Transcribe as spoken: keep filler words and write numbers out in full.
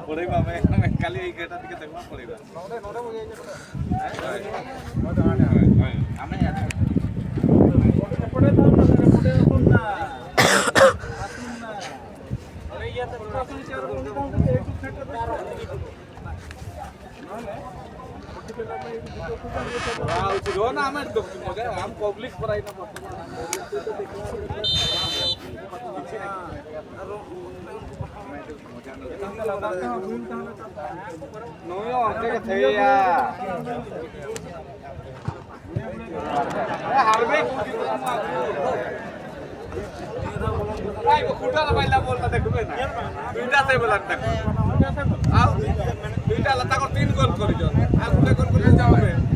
ᱯᱚᱲᱮᱵᱟ ᱢᱮ, ᱠᱷᱟᱹᱞᱤ ᱮᱭ ᱜᱮᱴᱟ ᱫᱤᱠᱮ ᱛᱮᱜᱮ ᱯᱚᱲᱮᱵᱟ᱾ हाँ, उसी रो ना, हमें तो मजा है, हम पब्लिक पर आई ना। ᱱᱩᱭ ᱦᱚᱸ ᱚᱱᱛᱮ ᱜᱮ ᱛᱟᱦᱮᱸᱭᱟ᱾ ᱦᱟᱨᱵᱮ ᱠᱩᱴᱤ ᱠᱚ ᱢᱟ᱾ ᱟᱭ ᱠᱚ ᱠᱷᱩᱴᱟ ᱨᱮ ᱵᱟᱭ ᱞᱟ ᱵᱚᱞ ᱛᱟᱠᱚ ᱢᱮᱱᱟ᱾ ᱫᱩᱭᱴᱟ ᱥᱮ ᱵᱚᱞ ᱛᱟᱠᱚ᱾ ᱟᱨ ᱫᱩᱭᱴᱟ ᱞᱟᱛᱟ ᱠᱚ ᱛᱤᱱ ᱜᱳᱞ ᱠᱚᱨᱤ ᱡᱚᱱ᱾